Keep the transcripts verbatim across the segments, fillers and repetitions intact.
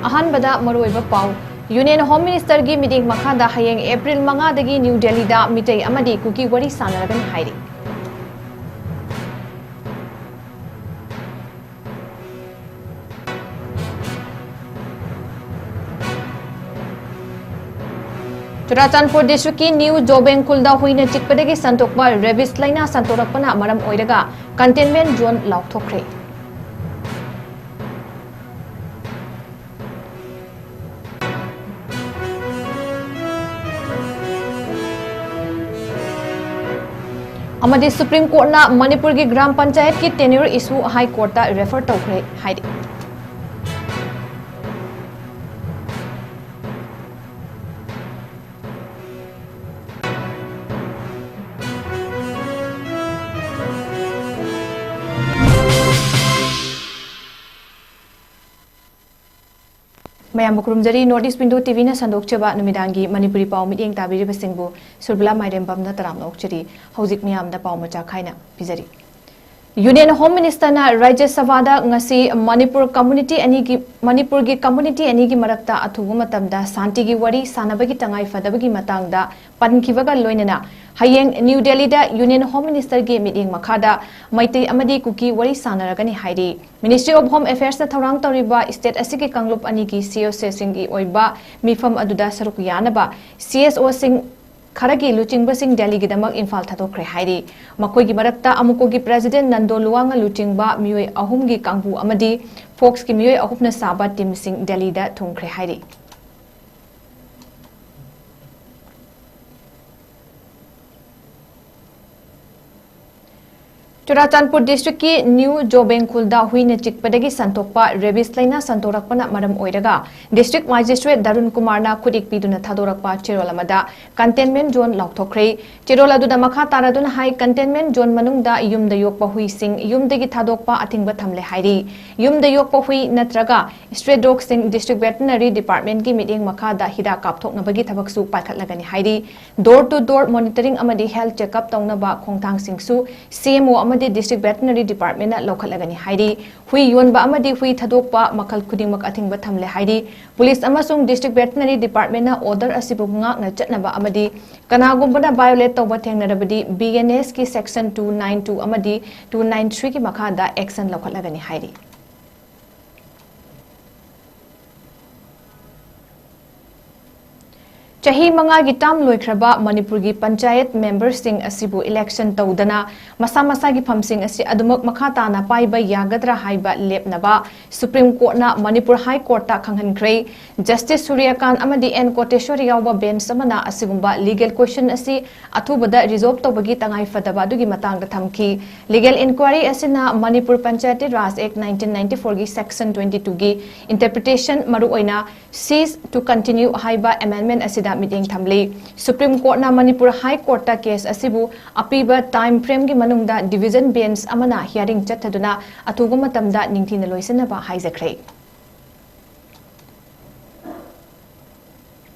ꯑꯍꯥꯟꯕꯗ ꯃꯔꯨꯑꯣꯏꯕ ꯄꯥꯎ꯫ ꯌꯨꯅꯤꯌꯟ ꯍꯣꯝ ꯃꯤꯅꯤꯁꯇꯔꯒꯤ ꯃꯤꯠꯌꯦꯡ ꯃꯈꯥꯗ ꯍꯌꯦꯡ ꯑꯦꯄ꯭ꯔꯤꯜ ꯃꯉꯥꯗꯒꯤ ꯅ꯭ꯌꯨ ꯗꯦꯜꯂꯤꯗ ꯃꯤꯇꯩ ꯑꯃꯗꯤ ꯀꯨꯀꯤ ꯋꯥꯔꯤ ꯁꯥꯟꯅꯔꯒꯅꯤ ꯍꯥꯏꯔꯤ꯫ ꯆꯨꯔꯥꯆꯥꯟꯄꯨꯔ ꯗꯤꯁꯇ꯭ꯔꯤꯛꯀꯤ ꯅ꯭ꯌꯨ ꯖꯣꯕꯦꯡꯈꯨꯜꯗ ꯍꯨꯏꯅ ꯆꯤꯛꯄꯗꯒꯤ ꯁꯟꯗꯣꯛꯄ ꯔꯦꯕꯤꯁ ꯂꯥꯏꯅꯥ ꯁꯟꯗꯣꯔꯛꯄꯅ ꯃꯔꯝ ꯑꯣꯏꯔꯒ ꯀꯟꯇꯦꯟꯃꯦꯟ ꯖꯣꯟ ꯂꯥꯎꯊꯣꯛꯈ꯭ꯔꯦ꯫ ꯑꯃꯗꯤ ꯁꯨꯄ꯭ꯔꯤꯝ ꯀꯣꯔꯠꯅ ꯃꯅꯤꯄꯨꯔꯒꯤ ꯒ꯭ꯔꯥꯝ ꯄꯟꯆꯥꯌꯠꯀꯤ ꯇꯦꯅ꯭ꯌꯨꯔ ꯏꯁꯨ ꯍꯥꯏ ꯀꯣꯔꯠꯇ ꯔꯦꯐꯔ ꯇꯧꯈ꯭ꯔꯦ ꯍꯥꯏꯔꯤ꯫ ꯃꯌꯥꯝꯕꯨ ꯈꯨꯔꯨꯝꯖꯔꯤ꯫ North East Window ꯇꯤꯚꯤꯅ ꯁꯟꯗꯣꯛꯆꯕ ꯅꯨꯃꯤꯗꯥꯡꯒꯤ ꯃꯅꯤꯄꯨꯔꯤ ꯄꯥꯎ ꯃꯤꯠꯌꯦꯡ ꯇꯥꯕꯤꯔꯤꯕꯁꯤꯡꯕꯨ ꯁꯨꯔꯕꯂꯥ ꯃꯥꯏꯔꯦꯝꯕꯝꯅ ꯇꯔꯥꯝꯅ ꯑꯣꯛꯆꯔꯤ꯫ ꯍꯧꯖꯤꯛ ꯃꯤꯌꯥꯝꯗ ꯄꯥꯎ ꯃꯆꯥ ꯈꯥꯏꯅ ꯄꯤꯖꯔꯤ꯫ ꯌꯨꯅꯤꯌꯟ ꯍꯣꯝ ꯃꯤꯅꯤꯁꯇꯔꯅ ꯔꯥꯖ꯭ꯌ ꯁꯚꯥꯗ ꯉꯁꯤ ꯃꯅꯤꯄꯨꯔ ꯀꯝꯃꯨꯅꯤꯇꯤ ꯑꯅꯤꯒꯤ, ꯃꯅꯤꯄꯨꯔꯒꯤ ꯀꯝꯃꯨꯅꯤꯇꯤ ꯑꯅꯤꯒꯤ ꯃꯔꯛꯇ ꯑꯊꯨꯕ ꯃꯇꯝꯗ ꯁꯥꯟꯇꯤꯒꯤ ꯋꯥꯔꯤ ꯁꯥꯟꯅꯕꯒꯤ ꯇꯉꯥꯏ ꯐꯗꯕꯒꯤ ꯃꯇꯥꯡꯗ ꯄꯟꯈꯤꯕꯒ ꯂꯣꯏꯅꯅ ꯍꯌꯦꯡ ꯅ꯭ꯌꯨ ꯗꯦꯜꯂꯤꯗ ꯌꯨꯅꯤꯌꯟ ꯍꯣꯝ ꯃꯤꯅꯤꯁꯇꯔꯒꯤ ꯃꯤꯠꯌꯦꯡ ꯃꯈꯥꯗ ꯃꯩꯇꯩ ꯑꯃꯗꯤ ꯀꯨꯀꯤ ꯋꯥꯔꯤ ꯁꯥꯟꯅꯔꯒꯅꯤ ꯍꯥꯏꯔꯤ꯫ Ministry of Home Affairsꯅ ꯊꯧꯔꯥꯡ ꯇꯧꯔꯤꯕ ꯁ꯭ꯇꯦꯠ ꯑꯁꯤꯒꯤ ꯀꯥꯡꯂꯨꯞ ꯑꯅꯤꯒꯤ ꯁꯤ ꯑꯣ ꯁꯤꯁꯤꯡꯒꯤ ꯑꯣꯏꯕ ꯃꯤꯐꯝ ꯑꯗꯨꯗ ꯁꯔꯨꯛ ꯌꯥꯅꯕ ꯁꯤ ꯑꯦꯁ ꯑꯣꯁꯤꯡ ꯈꯔꯒꯤ ꯂꯨꯆꯤꯡꯕꯁꯤꯡ ꯗꯦꯜꯂꯤꯒꯤꯗꯃꯛ ꯏꯝꯐꯥꯜ ꯊꯥꯗꯣꯛꯈ꯭ꯔꯦ ꯍꯥꯏꯔꯤ꯫ ꯃꯈꯣꯏꯒꯤ ꯃꯔꯛꯇ ꯑꯃꯨꯀꯣꯒꯤ ꯄ꯭ꯔꯦꯁꯤꯗꯦꯟꯠ ꯅꯟꯗꯣ ꯂꯨꯋꯥꯡꯅ ꯂꯨꯆꯤꯡꯕ ꯃꯤꯑꯣꯏ ꯑꯍꯨꯝꯒꯤ ꯀꯥꯡꯕꯨ ꯑꯃꯗꯤ ꯐꯣꯛꯁꯀꯤ ꯃꯤꯑꯣꯏ ꯑꯍꯨꯝꯅ ꯁꯥꯕ ꯇꯤꯝꯁꯤꯡ ꯗꯦꯜꯂꯤꯗ ꯊꯨꯡꯈ꯭ꯔꯦ ꯍꯥꯏꯔꯤ꯫ ꯆꯨꯔꯥꯆꯥꯟꯄꯨꯔ ꯗꯤꯁꯇ꯭ꯔꯤꯛꯀꯤ ꯅ꯭ꯌꯨ ꯖꯣꯕꯦꯡꯈꯨꯜꯗ ꯍꯨꯏꯅ ꯆꯤꯛꯄꯗꯒꯤ ꯁꯟꯗꯣꯛꯄ ꯔꯦꯕꯤꯁ ꯂꯥꯏꯅꯥ ꯁꯟꯗꯣꯔꯛꯄꯅ ꯃꯔꯝ ꯑꯣꯏꯔꯒ ꯗꯤꯁꯇ꯭ꯔꯤꯛ ꯃꯦꯖꯤꯁꯇ꯭ꯔꯦꯠ ꯗꯔꯨꯟ ꯀꯨꯃꯥꯔꯅ ꯈꯨꯠꯏꯛ ꯄꯤꯗꯨꯅ ꯊꯥꯗꯣꯔꯛꯄ ꯆꯦꯔꯣꯜ ꯑꯃꯗ ꯀꯟꯇꯦꯟꯃꯦꯟꯠ ꯖꯣꯟ ꯂꯥꯎꯊꯣꯛꯈ꯭ꯔꯦ꯫ ꯆꯦꯔꯣꯜ ꯑꯗꯨꯗ ꯃꯈꯥ ꯇꯥꯔꯗꯨꯅ ꯍꯥꯏ, ꯀꯟꯇꯦꯟꯃꯦꯟꯠ ꯖꯣꯟ ꯃꯅꯨꯡꯗ ꯌꯨꯝꯗ ꯌꯣꯛꯄ ꯍꯨꯏꯁꯤꯡ ꯌꯨꯝꯗꯒꯤ ꯊꯥꯗꯣꯛꯄ ꯑꯊꯤꯡꯕ ꯊꯝꯂꯦ ꯍꯥꯏꯔꯤ꯫ ꯌꯨꯝꯗ ꯌꯣꯛꯄ ꯍꯨꯏ ꯅꯠꯇ꯭ꯔꯒ stray dogꯁꯤꯡ ꯗꯤꯁꯇ꯭ꯔꯤꯛ ꯚꯦꯇꯅꯔꯤ ꯗꯤꯄꯥꯔꯠꯃꯦꯟꯠꯀꯤ ꯃꯤꯠꯌꯦꯡ ꯃꯈꯥꯗ ꯍꯤꯗꯥꯛ ꯀꯥꯞꯊꯣꯛꯅꯕꯒꯤ ꯊꯕꯛꯁꯨ ꯄꯥꯏꯈꯠꯂꯒꯅꯤ ꯍꯥꯏꯔꯤ꯫ Door to door monitoring ꯑꯃꯗꯤ health checkup ꯇꯧꯅꯕ ꯈꯣꯡꯊꯥꯡꯁꯤꯡꯁꯨ ꯁꯤ ꯑꯦꯝ ꯑꯣ ꯑꯃꯗꯤ ꯑꯃꯗꯤ District Veterinary Department ꯅ ꯂꯧꯈꯠꯂꯒꯅꯤ ꯍꯥꯏꯔꯤ꯫ ꯍꯨꯏ ꯌꯣꯟꯕ ꯑꯃꯗꯤ ꯍꯨꯏ ꯊꯥꯗꯣꯛꯄ ꯃꯈꯜ ꯈꯨꯗꯤꯡꯃꯛ ꯑꯊꯤꯡꯕ ꯊꯝꯂꯦ ꯍꯥꯏꯔꯤ꯫ Police ꯑꯃꯁꯨꯡ District Veterinary Department ꯅ order ꯑꯁꯤꯕꯨ ꯉꯥꯛꯅ ꯆꯠꯅꯕ ꯑꯃꯗꯤ ꯀꯅꯥꯒꯨꯝꯕꯅ violate ꯇꯧꯕ ꯊꯦꯡꯅꯔꯕꯗꯤ B N S ꯀꯤ section two nine two ꯑꯃꯗꯤ two nine three ꯒꯤ ꯃꯈꯥꯗ action ꯂꯧꯈꯠꯂꯒꯅꯤ ꯍꯥꯏꯔꯤ꯫ ꯆꯍꯤ ꯃꯉꯥꯒꯤ term ꯂꯣꯏꯈ꯭ꯔꯕ ꯃꯅꯤꯄꯨꯔꯒꯤ ꯄꯟꯆꯥꯌꯠ member ꯁꯤꯡ ꯑꯁꯤꯕꯨ election ꯇꯧꯗꯅ ꯃꯁꯥ ꯃꯁꯥꯒꯤ ꯐꯝꯁꯤꯡ ꯑꯁꯤ ꯑꯗꯨꯃꯛ ꯃꯈꯥ ꯇꯥꯅ ꯄꯥꯏꯕ ꯌꯥꯒꯗ꯭ꯔꯥ ꯍꯥꯏꯕ ꯂꯦꯞꯅꯕ Supreme Court ꯅ Manipur High Court ꯇ ꯈꯪꯍꯟꯈ꯭ꯔꯦ꯫ Justice ꯁꯨꯔ꯭ꯌꯀꯥꯟ ꯑꯃꯗꯤ N ꯀꯣꯇꯦꯁ꯭ꯋꯔꯤ ꯌꯥꯎꯕ bench ꯑꯃꯅ ꯑꯁꯤꯒꯨꯝꯕ legal question ꯑꯁꯤ ꯑꯊꯨꯕꯗ resolve ꯇꯧꯕꯒꯤ ꯇꯉꯥꯏ ꯐꯗꯕ ꯑꯗꯨꯒꯤ ꯃꯇꯥꯡꯗ ꯊꯝꯈꯤ꯫ Legal inquiry ꯑꯁꯤꯅ Manipur Panchayati Raj Act nineteen ninety-four ꯒꯤ section twenty-two ꯒꯤ interpretation, ꯃꯔꯨꯑꯣꯏꯅ cease to continue ꯍꯥꯏꯕ amendment ꯑꯁꯤꯗ ꯃꯤꯠꯌꯦꯡ ꯊꯝꯂꯤ꯫ Supreme Court ꯅ Manipur High Court ꯇ case ꯑꯁꯤꯕꯨ ꯑꯄꯤꯕ time frame ꯒꯤ ꯃꯅꯨꯡꯗ division bench ꯑꯃꯅ hearing ꯆꯠꯊꯗꯨꯅ ꯑꯊꯨꯕ ꯃꯇꯝꯗ ꯅꯤꯡꯊꯤꯅ ꯂꯣꯏꯁꯤꯟꯅꯕ ꯍꯥꯏꯖꯈ꯭ꯔꯦ꯫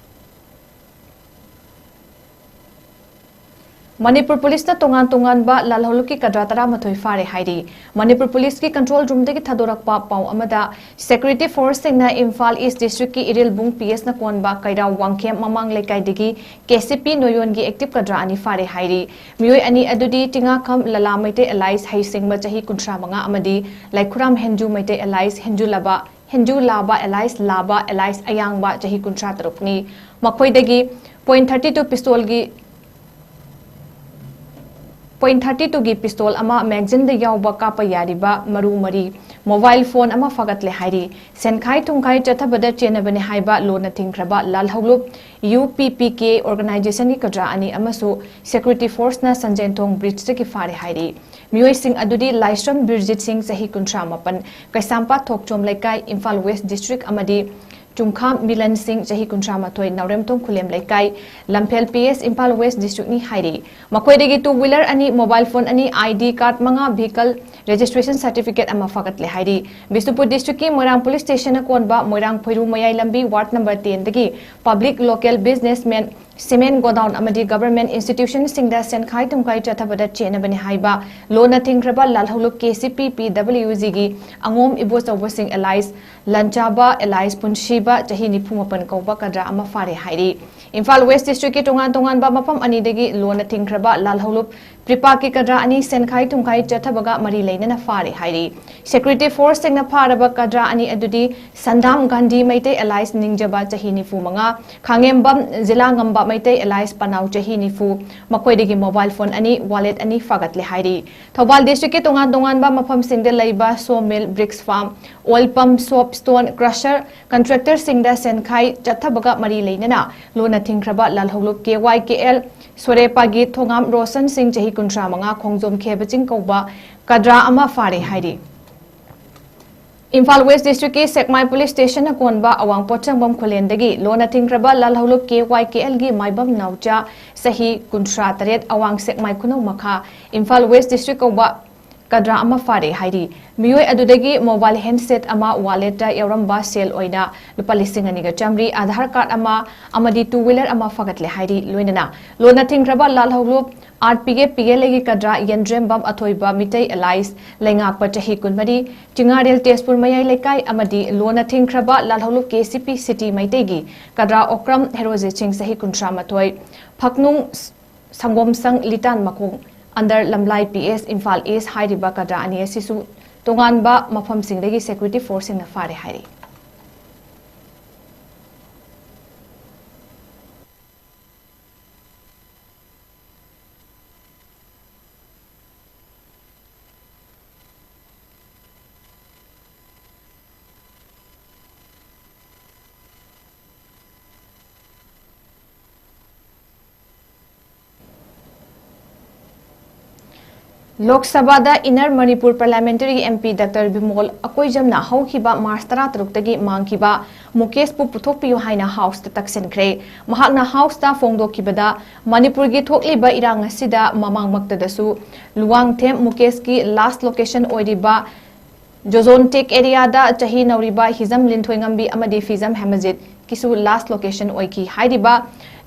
ꯃꯅꯤꯄꯨꯔ ꯄꯨꯂꯤꯁꯅ ꯇꯣꯉꯥꯟ ꯇꯣꯉꯥꯟꯕ ꯂꯥꯜꯍꯧꯂꯨꯞꯀꯤ ꯀꯗ꯭ꯔꯥ ꯇꯔꯥꯃꯥꯊꯣꯏ ꯐꯥꯔꯦ ꯍꯥꯏꯔꯤ꯫ ꯃꯅꯤꯄꯨꯔ ꯄꯨꯂꯤꯁꯀꯤ control room ꯗꯒꯤ ꯊꯥꯗꯣꯔꯛꯄ ꯄꯥꯎ ꯑꯃꯗ, security force ꯁꯤꯡꯅ ꯏꯝꯐꯥꯜ East District ꯀꯤ ꯏꯔꯤꯜꯕꯨꯡ P S ꯅ ꯀꯣꯟꯕ ꯀꯩꯔꯥꯎ ꯋꯥꯡꯈꯦꯝ ꯃꯃꯥꯡ ꯂꯩꯀꯥꯏꯗꯒꯤ K C P ꯅꯣꯌꯣꯟꯒꯤ active ꯀꯗ꯭ꯔꯥ ꯑꯅꯤ ꯐꯥꯔꯦ ꯍꯥꯏꯔꯤ꯫ ꯃꯤꯑꯣꯏ ꯑꯅꯤ ꯑꯗꯨꯗꯤ ꯇꯤꯉꯥꯈꯝ ꯂꯂꯥ ꯃꯩꯇꯩ alias ꯍꯩꯁꯤꯡꯕ ꯆꯍꯤ ꯀꯨꯟꯊ꯭ꯔꯥ ꯃꯉꯥ ꯑꯃꯗꯤ ꯂꯩꯈꯨꯔꯥꯝ ꯍꯦꯟꯖꯨ ꯃꯩꯇꯩ alias ꯍꯦꯟꯖꯨꯂꯕ, ꯍꯦꯟꯖꯨ ꯂꯥꯕ alias ꯂꯥꯕ alias ꯑꯌꯥꯡꯕ ꯆꯍꯤ ꯀꯨꯟꯊ꯭ꯔꯥ ꯇꯔꯨꯛꯅꯤ꯫ ꯃꯈꯣꯏꯗꯒꯤ point thirty two pistol ꯒꯤ point thirty two ꯒꯤ pistol ꯑꯃ magazine ꯗ ꯌꯥꯎꯕ ꯀꯥꯞꯄ ꯌꯥꯔꯤꯕ ꯃꯔꯨ ꯃꯔꯤ, mobile phone ꯑꯃ ꯐꯥꯒꯠꯂꯦ ꯍꯥꯏꯔꯤ꯫ ꯁꯦꯟꯈꯥꯏ ꯊꯨꯝꯈꯥꯏ ꯆꯠꯊꯕꯗ ꯆꯦꯟꯅꯕꯅꯤ ꯍꯥꯏꯕ ꯂꯣꯟꯅ ꯊꯤꯡꯈ꯭ꯔꯕ ꯂꯥꯜꯍꯧꯂꯨꯞ U P P K organization ꯒꯤ ꯀꯗ꯭ꯔꯥ ꯑꯅꯤ ꯑꯃꯁꯨ security force ꯅ ꯁꯟꯖꯦꯟꯊꯣꯡ bridge ꯇꯒꯤ ꯐꯥꯔꯦ ꯍꯥꯏꯔꯤ꯫ ꯃꯤꯑꯣꯏꯁꯤꯡ ꯑꯗꯨꯗꯤ ꯂꯥꯏꯁ꯭ꯔꯝ ꯕꯤꯔꯖꯤꯠ ꯁꯤꯡ, ꯆꯍꯤ ꯀꯨꯟꯊ꯭ꯔꯥ ꯃꯥꯄꯟ, ꯀꯩꯁꯥꯝꯄꯥꯠ ꯊꯣꯛꯆꯣꯝ ꯂꯩꯀꯥꯏ, ꯏꯝꯐꯥꯜ West District, ꯑꯃꯗꯤ ꯆꯨꯡꯈꯥꯝ ꯃꯤꯂꯟ ꯁꯤꯡ, ꯆꯍꯤ ꯀꯨꯟꯊ꯭ꯔꯥ ꯃꯥꯊꯣꯏ, ꯅꯥꯎꯔꯦꯝꯊꯣꯡ ꯈꯨꯂꯦꯝ ꯂꯩꯀꯥꯏ, ꯂꯝꯐꯦꯜ P S, Imphal West District ꯅꯤ ꯍꯥꯏꯔꯤ꯫ ꯃꯈꯣꯏꯗꯒꯤ two wheeler ꯑꯅꯤ, mobile phone ꯑꯅꯤ, I D card ꯃꯉꯥ, vehicle registration certificate ꯑꯃ ꯐꯥꯒꯠꯂꯦ ꯍꯥꯏꯔꯤ꯫ ꯕꯤꯁꯅꯨꯄꯨꯔ district ꯀꯤ ꯃꯣꯏꯔꯥꯡ police station ꯅ ꯀꯣꯟꯕ ꯃꯣꯏꯔꯥꯡ ꯈꯣꯏꯔꯨ ꯃꯌꯥꯏ ꯂꯝꯕꯤ ward number ten ꯗꯒꯤ public local businessman cement godown ꯑꯃꯗꯤ ꯒꯚꯔꯟꯃꯦꯟꯠ ꯏꯟꯁꯇꯤꯇ꯭ꯌꯨꯁꯟꯁꯤꯡꯗ ꯁꯦꯟꯈꯥꯏ ꯊꯨꯝꯈꯥꯏ ꯆꯠꯊꯕꯗ ꯆꯦꯟꯅꯕꯅꯤ ꯍꯥꯏꯕ ꯂꯣꯟꯅ ꯊꯤꯡꯈ꯭ꯔꯕ ꯂꯥꯜꯍꯧꯂꯨꯞ ꯀꯦ ꯁꯤ ꯄꯤ ꯄꯤ ꯗꯕ꯭ꯂꯤꯎ ꯖꯤꯒꯤ ꯑꯉꯣꯝ ꯏꯕꯣꯆꯧꯕꯁꯤꯡ ꯑꯦꯂꯥꯏꯁ ꯂꯟꯆꯥꯕ ꯑꯦꯂꯥꯏꯁ ꯄꯨꯟꯁꯤꯕ ꯆꯍꯤ ꯅꯤꯐꯨ ꯃꯥꯄꯟ ꯀꯧꯕ ꯀꯗ꯭ꯔꯥ ꯑꯃ ꯐꯥꯔꯦ ꯍꯥꯏꯔꯤ꯫ ꯏꯝꯐꯥꯜ ꯋꯦꯁ ꯗꯤꯁꯇ꯭ꯔꯤꯛꯀꯤ ꯇꯣꯉꯥꯟ ꯇꯣꯉꯥꯟꯕ ꯃꯐꯝ ꯑꯅꯤꯗꯒꯤ ꯂꯣꯟꯅ ꯊꯤꯡꯈ꯭ꯔꯕ ꯂꯥꯜꯍꯧꯂꯨꯞ ꯄ꯭ꯔꯤꯄꯥꯛꯀꯤ ꯀꯗ꯭ꯔꯥ ꯑꯅꯤ ꯁꯦꯟꯈꯥꯏ ꯊꯨꯝꯈꯥꯏ ꯆꯠꯊꯕꯒ ꯃꯔꯤ ꯂꯩꯅꯅ ꯐꯥꯔꯦ ꯍꯥꯏꯔꯤ꯫ ꯁꯦꯀ꯭ꯌꯨꯔꯤꯇꯤ ꯐꯣꯔꯁꯁꯤꯡꯅ ꯐꯥꯔꯕ ꯀꯗ꯭ꯔꯥ ꯑꯅꯤ ꯑꯗꯨꯗꯤ ꯁꯟꯗꯥꯝ ꯒꯥꯟꯙꯤ ꯃꯩꯇꯩ ꯑꯦꯂꯥꯏꯁ ꯅꯤꯡꯖꯕ ꯆꯍꯤ ꯅꯤꯐꯨ ꯃꯉꯥ, ꯈꯥꯉꯦꯝꯕꯝ ꯖꯤꯂꯥ ꯉꯝꯕ ꯃꯩꯇꯩ ꯑꯦꯂꯥꯏꯁ ꯄꯅꯥꯎ ꯆꯍꯤ ꯅꯤꯐꯨ, ꯃꯈꯣꯏꯗꯒꯤ ꯃꯣꯕꯥꯏꯜ ꯐꯣꯟ ꯑꯅꯤ, ꯋꯥꯂꯦꯠ ꯑꯅꯤ ꯐꯥꯒꯠꯂꯦ ꯍꯥꯏꯔꯤ꯫ ꯊꯧꯕꯥꯜ ꯗꯤꯁꯇ꯭ꯔꯤꯛꯀꯤ ꯇꯣꯉꯥꯟ ꯇꯣꯉꯥꯟꯕ ꯃꯐꯝꯁꯤꯡꯗ ꯂꯩꯕ saw mill, bricks farm, oil pump, shop, stone crusher ꯀꯟꯇ꯭ꯔꯦꯛꯇꯔꯁꯤꯡꯗ ꯁꯦꯟꯈꯥꯏ ꯆꯠꯊꯕꯒ ꯃꯔꯤ ꯂꯩꯅꯅ ꯂꯣꯟꯅ ꯊꯤꯡꯈ꯭ꯔꯕ ꯂꯥꯜꯍꯧꯂꯨꯞ ꯀꯦ ꯋꯥꯏ ꯀꯦ ꯑꯦꯜ ꯁꯣꯔꯦꯄꯥꯒꯤ ꯊꯣꯉꯥꯝ ꯔꯣꯁꯟ ꯁꯤꯡ ꯆꯍꯤ ꯀꯨꯟꯊ꯭ꯔꯥ ꯃꯉꯥ, ꯈꯣꯡꯖꯣꯝ ꯈꯦꯕ ꯆꯤꯡ ꯀꯧꯕ ꯀꯗ꯭ꯔꯥ ꯑꯃ ꯐꯥꯔꯦ ꯍꯥꯏꯔꯤ꯫ ꯏꯝꯐꯥꯜ ꯋꯦꯁ ꯗꯤꯁꯇ꯭ꯔꯤꯛꯀꯤ ꯁꯦꯛꯃꯥꯏ ꯄꯨꯂꯤꯁ ꯁ꯭ꯇꯦꯁꯟꯅ ꯀꯣꯟꯕ ꯑꯋꯥꯡ ꯄꯣꯠꯁꯪꯕꯝ ꯈꯨꯂꯦꯟꯗꯒꯤ ꯂꯣꯟꯅ ꯊꯤꯡꯈ꯭ꯔꯕ ꯂꯥꯜꯍꯧꯂꯨꯞ ꯀꯦ ꯋꯥꯏ ꯀꯦ ꯑꯦꯜꯒꯤ ꯃꯥꯏꯕꯝ ꯅꯥꯎꯆꯥ ꯆꯍꯤ ꯀꯨꯟꯊ꯭ꯔꯥ ꯇꯔꯦꯠ, ꯑꯋꯥꯡ ꯁꯦꯛꯃꯥꯏ ꯈꯨꯅꯧ ꯃꯈꯥ, ꯏꯝꯐꯥꯜ ꯋꯦꯁ ꯗꯤꯁꯇ꯭ꯔꯤꯛ ꯀꯧꯕ ꯀꯗ꯭ꯔꯥ ꯑꯃ ꯐꯥꯔꯦ ꯍꯥꯏꯔꯤ꯫ ꯃꯤꯑꯣꯏ ꯑꯗꯨꯗꯒꯤ ꯃꯣꯕꯥꯏꯜ ꯍꯦꯟꯁꯦꯠ ꯑꯃ, ꯋꯥꯂꯦꯠꯇ ꯌꯥꯎꯔꯝꯕ ꯁꯦꯜ ꯑꯣꯏꯅ ꯂꯨꯄꯥ ꯂꯤꯁꯤꯡ ꯑꯅꯤꯒ ꯆꯥꯃꯔꯤ, ꯑꯙꯥꯔ ꯀꯥꯔꯗ ꯑꯃ ꯑꯃꯗꯤ ꯇꯨ ꯋꯤꯂꯔ ꯑꯃ ꯐꯥꯒꯠꯂꯦ ꯍꯥꯏꯔꯤ꯫ ꯂꯣꯏꯅꯅ ꯂꯣꯟꯅ ꯊꯤꯡꯈ꯭ꯔꯕ ꯂꯥꯜꯍꯧꯂꯨꯞ R P F P L ꯑꯦꯒꯤ ꯀꯗ꯭ꯔꯥ ꯌꯦꯟꯗ꯭ꯔꯦꯝꯕꯝ ꯑꯊꯣꯏꯕ ꯃꯤꯇꯩ ꯑꯦꯂꯥꯏꯁ ꯂꯩꯉꯥꯛꯄ ꯆꯍꯤ ꯀꯨꯟꯃꯔꯤ, ꯆꯤꯉꯥꯔꯦꯜ ꯇꯦꯖꯄꯨꯔ ꯃꯌꯥꯏ ꯂꯩꯀꯥꯏ ꯑꯃꯗꯤ ꯂꯣꯟꯅ ꯊꯤꯡꯈ꯭ꯔꯕ ꯂꯥꯜꯍꯧꯂꯨꯞ ꯀꯦ ꯁꯤ ꯄꯤ ꯁꯤꯇꯤ ꯃꯩꯇꯩꯒꯤ ꯀꯗ꯭ꯔꯥ ꯑꯣꯀ꯭ꯔꯝ ꯍꯦꯔꯣꯖꯤꯠ ꯁꯤꯡ ꯆꯍꯤ ꯀꯨꯟꯊ꯭ꯔꯥ ꯃꯥꯊꯣꯏ, ꯐꯛꯅꯨꯡ ꯁꯪꯒꯣꯝꯁꯪ ꯂꯤꯇꯥꯟ ꯃꯈꯣꯡ ꯑꯟꯗꯔ ꯂꯝꯂꯥꯏ ꯄꯤ ꯑꯦꯁ ꯏꯝꯐꯥꯜ ꯏꯁ ꯍꯥꯏꯔꯤꯕ ꯀꯗ꯭ꯔꯥ ꯑꯅꯤ ꯑꯁꯤꯁꯨ ꯇꯣꯉꯥꯟꯕ ꯃꯐꯝꯁꯤꯡꯗꯒꯤ ꯁꯦꯀ꯭ꯌꯨꯔꯤꯇꯤ ꯐꯣꯔꯁꯁꯤꯡꯅ ꯐꯥꯔꯦ ꯍꯥꯏꯔꯤ꯫ ꯂꯣꯛ ꯁꯚꯥꯗ inner Manipur parliamentary M P doctor Bimol ꯑꯀꯣꯏꯖꯝꯅ ꯍꯧꯈꯤꯕ ꯃꯥꯔꯆ ꯇꯔꯥꯇꯔꯨꯛꯇꯒꯤ ꯃꯥꯡꯈꯤꯕ ꯃꯨꯀꯦꯁꯄꯨ ꯄꯨꯊꯣꯛꯄꯤꯌꯨ ꯍꯥꯏꯅ ꯍꯥꯎꯁꯇ ꯇꯛꯁꯤꯟꯈ꯭ꯔꯦ꯫ ꯃꯍꯥꯛꯅ ꯍꯥꯎꯁꯇ ꯐꯣꯡꯗꯣꯛꯈꯤꯕꯗ, ꯃꯅꯤꯄꯨꯔꯒꯤ ꯊꯣꯛꯂꯤꯕ ꯏꯔꯥꯡ ꯑꯁꯤꯗ ꯃꯃꯥꯡꯃꯛꯇꯗꯁꯨ ꯂꯨꯋꯥꯡꯊꯦꯝ ꯃꯨꯀꯦꯁꯀꯤ ꯂꯥꯁ ꯂꯣꯀꯦꯁꯟ ꯑꯣꯏꯔꯤꯕ ꯖꯣꯖꯣꯟ ꯇꯦꯛ ꯑꯦꯔꯤꯌꯥꯗ ꯆꯍꯤ ꯅꯧꯔꯤꯕ ꯍꯤꯖꯝ ꯂꯤꯟꯊꯣꯏꯉꯝꯕꯤ ꯑꯃꯗꯤ ꯐꯤꯖꯝ ꯍꯦꯃꯖꯤꯠ ꯀꯤꯁꯨ ꯂꯥꯁ ꯂꯣꯀꯦꯁꯟ ꯑꯣꯏꯈꯤ꯫ ꯍꯥꯏꯔꯤꯕ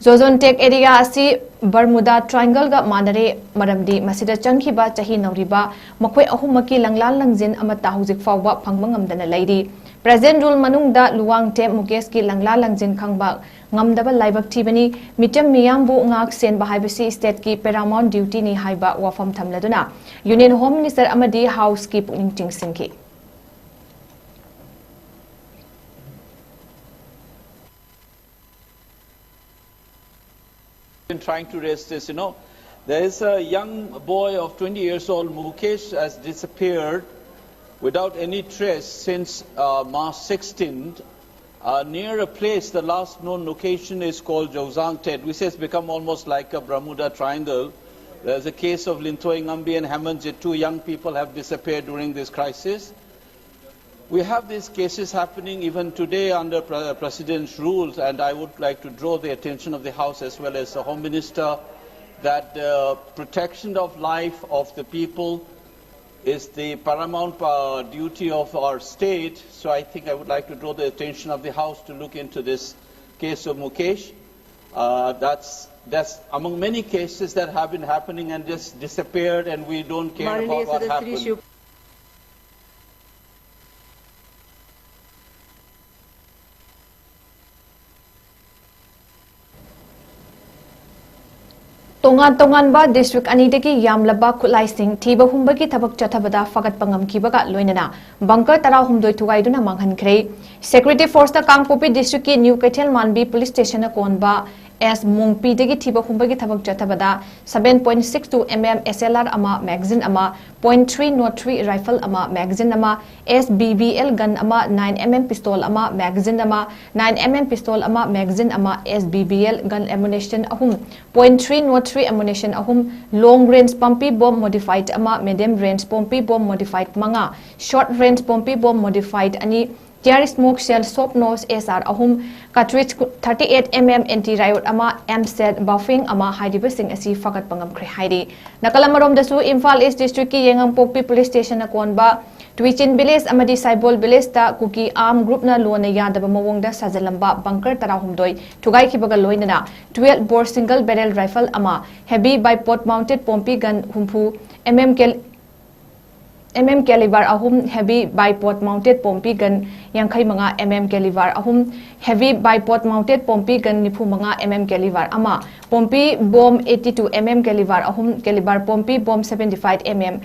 ꯖꯣꯖꯣꯟ ꯇꯦꯛ ꯑꯦꯔꯤꯌꯥ ꯑꯁꯤ ꯕꯔꯃꯨꯗꯥ ꯇ꯭ꯔꯥꯏꯡꯒꯜꯒ ꯃꯥꯟꯅꯔꯦ, ꯃꯔꯝꯗꯤ ꯃꯁꯤꯗ ꯆꯪꯈꯤꯕ ꯆꯍꯤ ꯅꯧꯔꯤꯕ ꯃꯈꯣꯏ ꯑꯍꯨꯝꯃꯛꯀꯤ ꯂꯪꯂꯥ ꯂꯪꯖꯤꯟ ꯑꯃꯠꯇ ꯍꯧꯖꯤꯛ ꯐꯥꯎꯕ ꯐꯪꯕ ꯉꯝꯗꯅ ꯂꯩꯔꯤ꯫ ꯄ꯭ꯔꯦꯖꯦꯟ ꯔꯨꯜ ꯃꯅꯨꯡꯗ ꯂꯨꯋꯥꯡ ꯇꯦꯞ ꯃꯨꯀꯦꯁꯀꯤ ꯂꯪꯂꯥ ꯂꯪꯖꯤꯟ ꯈꯪꯕ ꯉꯝꯗꯕ ꯂꯥꯏꯕꯛ ꯊꯤꯕꯅꯤ꯫ ꯃꯤꯆꯝ ꯃꯤꯌꯥꯝꯕꯨ ꯉꯥꯛ ꯁꯦꯟꯕ ꯍꯥꯏꯕꯁꯤ ꯁ꯭ꯇꯦꯠꯀꯤ ꯄꯦꯔꯥꯃꯥꯎꯟ ꯗ꯭ꯌꯨꯇꯤꯅꯤ ꯍꯥꯏꯕ ꯋꯥꯐꯝ ꯊꯝꯂꯗꯨꯅ ꯌꯨꯅꯤꯌꯟ ꯍꯣꯝ ꯃꯤꯅꯤꯁꯇꯔ ꯑꯃꯗꯤ ꯍꯥꯎꯁꯀꯤ ꯄꯨꯛꯅꯤꯡ ꯆꯤꯡꯁꯤꯟꯈꯤ꯫ Been trying to raise this, you know. There is a young boy of twenty years old, Mukesh, has disappeared without any trace since uh, March sixteenth. Uh, near a place, the last known location is called Jozang Tet, which has become almost like a Bermuda Triangle. There's a case of Linthoi Ngambi and Hamanjit, two young people have disappeared during this crisis. We have these cases happening even today under Pre- President's rules, and I would like to draw the attention of the House as well as the Home Minister that the protection of life of the people is the paramount uh, duty of our state. So I think I would like to draw the attention of the House to look into this case of Mukesh. Uh, that's that's among many cases that have been happening and just disappeared, and we don't care माननीय about what सदस्य Shri happened. Shiv ꯇꯣꯉꯥꯟ ꯇꯣꯉꯥꯟꯕ district ꯑꯅꯤꯗꯒꯤ ꯌꯥꯝꯂꯕ ꯈꯨꯠꯂꯥꯏꯁꯤꯡ ꯊꯤꯕ ꯍꯨꯝꯕꯒꯤ ꯊꯕꯛ ꯆꯠꯊꯕꯗ ꯐꯒꯠꯄ ꯉꯝꯈꯤꯕꯒ ꯂꯣꯏꯅꯅ ꯕꯪꯀꯔ ꯇꯔꯥꯍꯨꯝꯗꯣꯏ ꯊꯨꯒꯥꯏꯗꯨꯅ ꯃꯥꯡꯍꯟꯈ꯭ꯔꯦ꯫ ꯁꯦꯀ꯭ꯌꯨꯔꯤꯇꯤ ꯐꯣꯔꯁꯇ ꯀꯥꯡꯄꯣꯛꯄꯤ ꯗꯤꯁꯇ꯭ꯔꯤꯛꯀꯤ ꯅ꯭ꯌꯨ ꯀꯩꯊꯦꯜ ꯃꯥꯟꯕꯤ ꯄꯨꯂꯤꯁ ꯁ꯭ꯇꯦꯁꯟꯅ ꯀꯣꯟꯕ ꯑꯦꯁ ꯃꯣꯡꯄꯤꯗꯒꯤ ꯊꯤꯕ ꯍꯨꯝꯕꯒꯤ ꯊꯕꯛ ꯆꯠꯊꯕꯗ seven point six two M M S L R ꯑꯃ, ꯃꯦꯒꯥꯖꯤꯟ ꯑꯃ, point three nought three rifle ꯑꯃ, ꯃꯦꯒꯥꯖꯤꯟ ꯑꯃ, S B B L gun ꯑꯃ, nine M M pistol ꯑꯃ, ꯃꯦꯒꯥꯖꯤꯟ ꯑꯃ, nine M M pistol ꯑꯃ, ꯃꯦꯒꯥꯖꯤꯟ ꯑꯃ, S B B L gun ammunition ꯑꯍꯨꯝ, point three nought three ammunition ꯑꯍꯨꯝ, long range ꯄꯝꯄꯤ bomb modified ꯑꯃ, medium range ꯄꯝꯄꯤ bomb modified ꯃꯉꯥ, short range ꯄꯝꯄꯤ bomb modified ꯑꯅꯤ, Tear smoke shell, soft nose S R ꯑꯍꯨꯝ, cartridge thirty eight M M anti riot ꯑꯃ, M set buffing ꯑꯃ ꯍꯥꯏꯔꯤꯕꯁꯤꯡ ꯑꯁꯤ ꯐꯥꯒꯠꯄ ꯉꯝꯈ꯭ꯔꯦ ꯍꯥꯏꯔꯤ꯫ ꯅꯥꯀꯜ ꯑꯃꯔꯣꯝꯗꯁꯨ ꯏꯝꯐꯥꯜ ꯏꯁ ꯗꯤꯁꯇ꯭ꯔꯤꯛꯀꯤ ꯌꯦꯉꯝꯄꯣꯛꯄꯤ ꯄꯨꯂꯤꯁ ꯁ꯭ꯇꯦꯁꯟꯅ ꯀꯣꯟꯕ ꯇꯨꯏꯆꯤꯟ ꯚꯤꯂꯦꯖ ꯑꯃꯗꯤ ꯁꯥꯏꯕꯣꯜ ꯚꯤꯂꯦꯖꯇ ꯀꯨꯀꯤ ꯑꯥꯔꯝ ꯒ꯭ꯔꯨꯞꯅ ꯂꯣꯟꯅ ꯌꯥꯗꯕ ꯃꯑꯣꯡꯗ ꯁꯥꯖꯤꯜꯂꯝꯕ ꯕꯪꯀꯔ ꯇꯔꯥꯍꯨꯝꯗꯣꯏ ꯊꯨꯒꯥꯏꯈꯤꯕꯒ ꯂꯣꯏꯅꯅ twelve bore single barrel rifle ꯑꯃ, heavy bipod mounted Pompey gun ꯍꯨꯝꯐꯨ, M M cal-, M M caliber ꯑꯍꯨꯝ, heavy bipod mounted Pompey gun ꯌꯥꯡꯈꯩ ꯃꯉꯥ, M M caliber ꯑꯍꯨꯝ, heavy bipod mounted Pompey gun ꯅꯤꯐꯨ ꯃꯉꯥ, M M caliber ꯑꯃ, Pompey bomb eighty two M M caliber ꯑꯍꯨꯝ, caliber Pompey bomb seventy five M M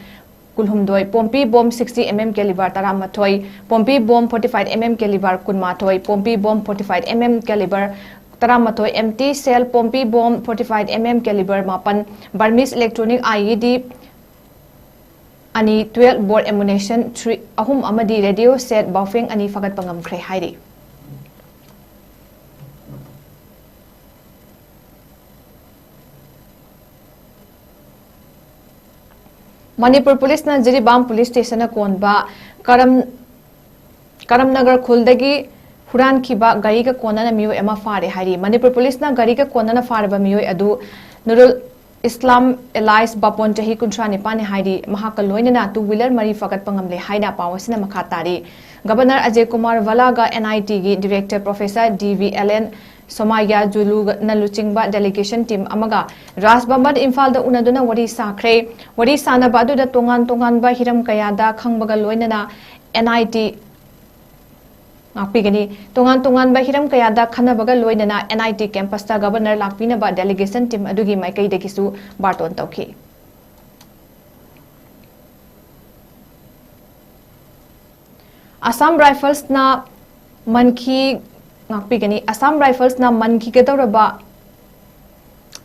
ꯀꯨꯟꯍꯨꯝꯗꯣꯏ, Pompey bomb sixty M M caliber ꯇꯔꯥꯃꯥꯊꯣꯏ, Pompey bomb forty five M M caliber ꯀꯨꯟꯃꯥꯊꯣꯏ, Pompey bomb forty five M M caliber ꯇꯔꯥꯃꯥꯊꯣꯏ, empty shell Pompey bomb forty five M M caliber ꯃꯥꯄꯟ, Burmese electronic I E D ꯑꯅꯤ, twelve bore ammunition three ꯑꯍꯨꯝ ꯑꯃꯗꯤ radio set buffing ꯑꯅꯤ ꯐꯥꯒꯠꯄ ꯉꯝꯈ꯭ꯔꯦ ꯍꯥꯏꯔꯤ꯫ ꯃꯅꯤꯄꯨꯔ ꯄꯨꯂꯤꯁꯅ ꯖꯤꯔꯤꯕꯥꯝ ꯄꯨꯂꯤꯁ ꯁ꯭ꯇꯦꯁꯟꯅ ꯀꯣꯟꯕ ꯀꯔꯝ-, ꯀꯔꯝꯅꯒꯔ ꯈꯨꯜꯗꯒꯤ ꯍꯨꯔꯥꯟꯈꯤꯕ ꯒꯥꯔꯤꯒ ꯀꯣꯟꯅꯅ ꯃꯤꯑꯣꯏ ꯑꯃ ꯐꯥꯔꯦ ꯍꯥꯏꯔꯤ꯫ ꯃꯅꯤꯄꯨꯔ ꯄꯨꯂꯤꯁꯅ ꯒꯥꯔꯤꯒ ꯀꯣꯟꯅꯅ ꯐꯥꯔꯕ ꯃꯤꯑꯣꯏ ꯑꯗꯨ ꯅꯨꯔꯨꯜ ꯏꯁꯂꯥꯝ alias ꯕꯥꯄꯣꯟ, ꯆꯍꯤ ꯀꯨꯟꯊ꯭ꯔꯥ ꯅꯤꯄꯥꯟꯅꯤ ꯍꯥꯏꯔꯤ꯫ ꯃꯍꯥꯛꯀ ꯂꯣꯏꯅꯅ two wheeler ꯃꯔꯤ ꯐꯥꯒꯠꯄ ꯉꯝꯂꯦ ꯍꯥꯏꯅ ꯄꯥꯎ ꯑꯁꯤꯅ ꯃꯈꯥ ꯇꯥꯔꯤ꯫ ꯒꯕꯔꯅꯔ ꯑꯖꯌ ꯀꯨꯃꯥꯔ ꯚꯂꯥꯒ N I T ꯒꯤ director professor D V L N ꯁꯣꯃꯥꯌꯥ ꯖꯨꯂꯨꯅ ꯂꯨꯆꯤꯡꯕ delegation team ꯑꯃꯒ ꯔꯥꯖ ꯚꯕꯟ ꯏꯝꯐꯥꯜꯗ ꯎꯅꯗꯨꯅ ꯋꯥꯔꯤ ꯁꯥꯈ꯭ꯔꯦ꯫ ꯋꯥꯔꯤ ꯁꯥꯅꯕ ꯑꯗꯨꯗ ꯇꯣꯉꯥꯟ ꯇꯣꯉꯥꯟꯕ ꯍꯤꯔꯝ ꯀꯌꯥꯗ ꯈꯪꯕꯒ ꯂꯣꯏꯅꯅ N I T ꯉꯥꯛꯄꯤꯒꯅꯤ꯫ ꯇꯣꯉꯥꯟ ꯇꯣꯉꯥꯟꯕ ꯍꯤꯔꯝ ꯀꯌꯥꯗ ꯈꯟꯅꯕꯒ ꯂꯣꯏꯅꯅ N I T campus ꯇ ꯒꯕꯔꯅꯔ ꯂꯥꯛꯄꯤꯅꯕ delegation team ꯑꯗꯨꯒꯤ ꯃꯥꯏꯀꯩꯗꯒꯤꯁꯨ ꯕꯥꯔꯇꯣꯟ ꯇꯧꯈꯤ꯫ ꯑꯁꯥꯝ ꯔꯥꯏꯐꯜꯁꯅ ꯃꯟꯈꯤ-, ꯉꯥꯛꯄꯤꯒꯅꯤ꯫ ꯑꯁꯥꯝ ꯔꯥꯏꯐꯜꯁꯅ ꯃꯟꯈꯤꯒꯗꯧꯔꯕ,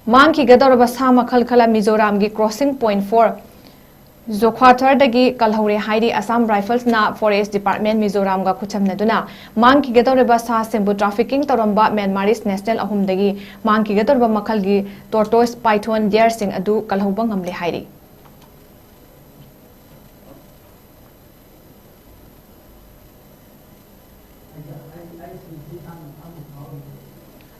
ꯃꯥꯡꯈꯤꯒꯗꯧꯔꯕ ꯁꯥ ꯃꯈꯜ ꯈꯔ ꯃꯤꯖꯣꯔꯥꯝꯒꯤ crossing point four ꯖꯣꯈ꯭ꯋꯥꯊꯔꯗꯒꯤ ꯀꯜꯍꯧꯔꯦ ꯍꯥꯏꯔꯤ꯫ ꯑꯁꯥꯝ ꯔꯥꯏꯐꯜꯁꯅ forest department ꯃꯤꯖꯣꯔꯥꯝꯒ ꯈꯨꯠꯁꯝꯅꯗꯨꯅ ꯃꯥꯡꯈꯤꯒꯗꯧꯔꯤꯕ ꯁꯥꯁꯤꯡꯕꯨ trafficking ꯇꯧꯔꯝꯕ Myanmarese national ꯑꯍꯨꯝꯗꯒꯤ ꯃꯥꯡꯈꯤꯒꯗꯧꯔꯤꯕ ꯃꯈꯜꯒꯤ tortoise, python, deer ꯁꯤꯡ ꯑꯗꯨ ꯀꯜꯍꯧꯕ ꯉꯝꯂꯦ ꯍꯥꯏꯔꯤ꯫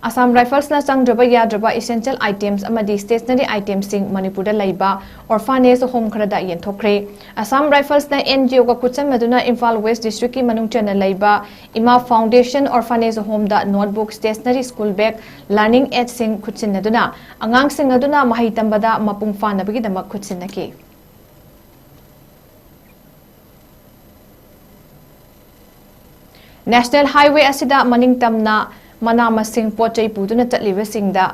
Assam Riflesꯅ ꯆꯪꯗ꯭ꯔꯕ ꯌꯥꯗ꯭ꯔꯕ essential items ꯑꯃꯗꯤ stationery itemsꯁꯤꯡ ꯃꯅꯤꯄꯨꯔꯗ ꯂꯩꯕ orphanage home ꯈꯔꯗ ꯌꯦꯟꯊꯣꯛꯈ꯭ꯔꯦ꯫ Assam Riflesꯅ NGOꯒ ꯈꯨꯠꯁꯝꯅꯗꯨꯅ ꯏꯝꯐꯥꯜ West Districtꯀꯤ ꯃꯅꯨꯡ ꯆꯟꯅ ꯂꯩꯕ ꯏꯃꯥ Foundation Orphanage Homeꯗ notebook, stationery, school bag, learning aidꯁꯤꯡ ꯈꯨꯠꯁꯤꯟꯅꯗꯨꯅ ꯑꯉꯥꯡꯁꯤꯡ ꯑꯗꯨꯅ ꯃꯍꯩ ꯇꯝꯕꯗ ꯃꯄꯨꯡ ꯐꯥꯅꯕꯒꯤꯗꯃꯛ ꯈꯨꯠꯁꯤꯟꯅꯈꯤ꯫ National Highway ꯑꯁꯤꯗ ꯃꯅꯤꯡ ꯇꯝꯅ ꯃꯅꯥ ꯃꯁꯤꯡ ꯄꯣꯠ ꯆꯩ ꯄꯨꯗꯨꯅ ꯆꯠꯂꯤꯕꯁꯤꯡꯗ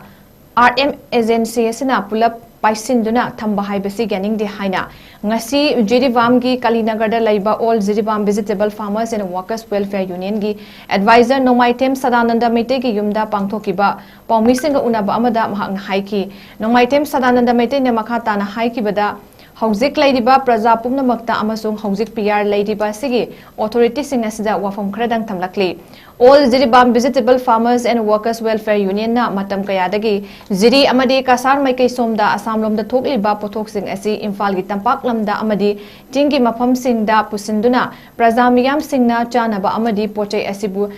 R M agency ꯑꯁꯤꯅ ꯄꯨꯂꯞ ꯄꯥꯏꯁꯤꯟꯗꯨꯅ ꯊꯝꯕ ꯍꯥꯏꯕꯁꯤ ꯌꯥꯅꯤꯡꯗꯦ ꯍꯥꯏꯅ ꯉꯁꯤ ꯖꯤꯔꯤꯕꯥꯝꯒꯤ ꯀꯂꯤꯅꯒꯔꯗ ꯂꯩꯕ All Jiribam Vegetable Farmers and Workers Welfare Unionꯒꯤ advisor ꯅꯣꯡꯃꯥꯏꯊꯦꯝ ꯁꯗꯥꯅꯟꯗ ꯃꯩꯇꯩꯒꯤ ꯌꯨꯝꯗ ꯄꯥꯡꯊꯣꯛꯈꯤꯕ ꯄꯥꯎꯃꯤꯁꯤꯡꯒ ꯎꯅꯕ ꯑꯃꯗ ꯃꯍꯥꯛꯅ ꯍꯥꯏꯈꯤ꯫ ꯅꯣꯡꯃꯥꯏꯊꯦꯝ ꯁꯗꯥꯅꯟꯗ ꯃꯩꯇꯩꯅ ꯃꯈꯥ ꯇꯥꯅ ꯍꯥꯏꯈꯤꯕꯗ, ꯍꯧꯖꯤꯛ ꯂꯩꯔꯤꯕ ꯄ꯭ꯔꯖꯥ ꯄꯨꯝꯅꯃꯛꯇ ꯑꯃꯁꯨꯡ ꯍꯧꯖꯤꯛ P R ꯂꯩꯔꯤꯕ ꯑꯁꯤꯒꯤ authorityꯁꯤꯡ ꯑꯁꯤꯗ ꯋꯥꯐꯝ ꯈꯔꯗꯪ ꯊꯝꯂꯛꯂꯤ꯫ All Jiribam Vegetable Farmers and Workers Welfare Unionꯅ ꯃꯇꯝ ꯀꯌꯥꯗꯒꯤ ꯖꯤꯔꯤ ꯑꯃꯗꯤ ꯀꯁꯥꯔ ꯃꯥꯏꯀꯩ ꯁꯣꯝꯗ ꯑꯁꯥꯝꯂꯣꯝꯗ ꯊꯣꯛꯂꯤꯕ ꯄꯣꯠꯊꯣꯛꯁꯤꯡ ꯑꯁꯤ ꯏꯝꯐꯥꯜꯒꯤ ꯇꯝꯄꯥꯛ ꯂꯝꯗ ꯑꯃꯗꯤ ꯆꯤꯡꯒꯤ ꯃꯐꯝꯁꯤꯡꯗ ꯄꯨꯁꯤꯟꯗꯨꯅ ꯄ꯭ꯔꯖꯥ ꯃꯤꯌꯥꯝꯁꯤꯡꯅ ꯆꯥꯅꯕ ꯑꯃꯗꯤ ꯄꯣꯠꯆꯩ ꯑꯁꯤꯕꯨ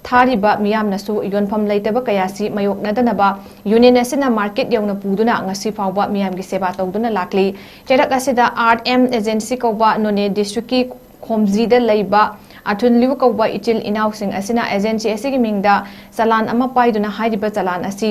ꯊꯥꯔꯤꯕ ꯃꯤꯌꯥꯝꯅꯁꯨ ꯌꯣꯟꯐꯝ ꯂꯩꯇꯕ ꯀꯌꯥꯁꯤ ꯃꯥꯌꯣꯛꯅꯗꯅꯕ union ꯑꯁꯤꯅ market ꯌꯧꯅ ꯄꯨꯗꯨꯅ ꯉꯁꯤ ꯐꯥꯎꯕ ꯃꯤꯌꯥꯝꯒꯤ ꯁꯦꯕꯥ ꯇꯧꯗꯨꯅ ꯂꯥꯛꯂꯤ꯫ ꯆꯩꯔꯛ ꯑꯁꯤꯗ R M agency ꯀꯧꯕ ꯅꯣꯅꯦ districtꯀꯤ ꯈꯣꯝꯖꯤꯗ ꯂꯩꯕ ꯑꯊꯨꯟꯂꯤꯌꯨ ꯀꯧꯕ ꯏꯆꯤꯜ ꯏꯅꯥꯎꯁꯤꯡ ꯑꯁꯤꯅ agency ꯑꯁꯤꯒꯤ ꯃꯤꯡꯗ ꯆꯂꯥꯟ ꯑꯃ ꯄꯥꯏꯗꯨꯅ ꯍꯥꯏꯔꯤꯕ ꯆꯂꯥꯟ ꯑꯁꯤ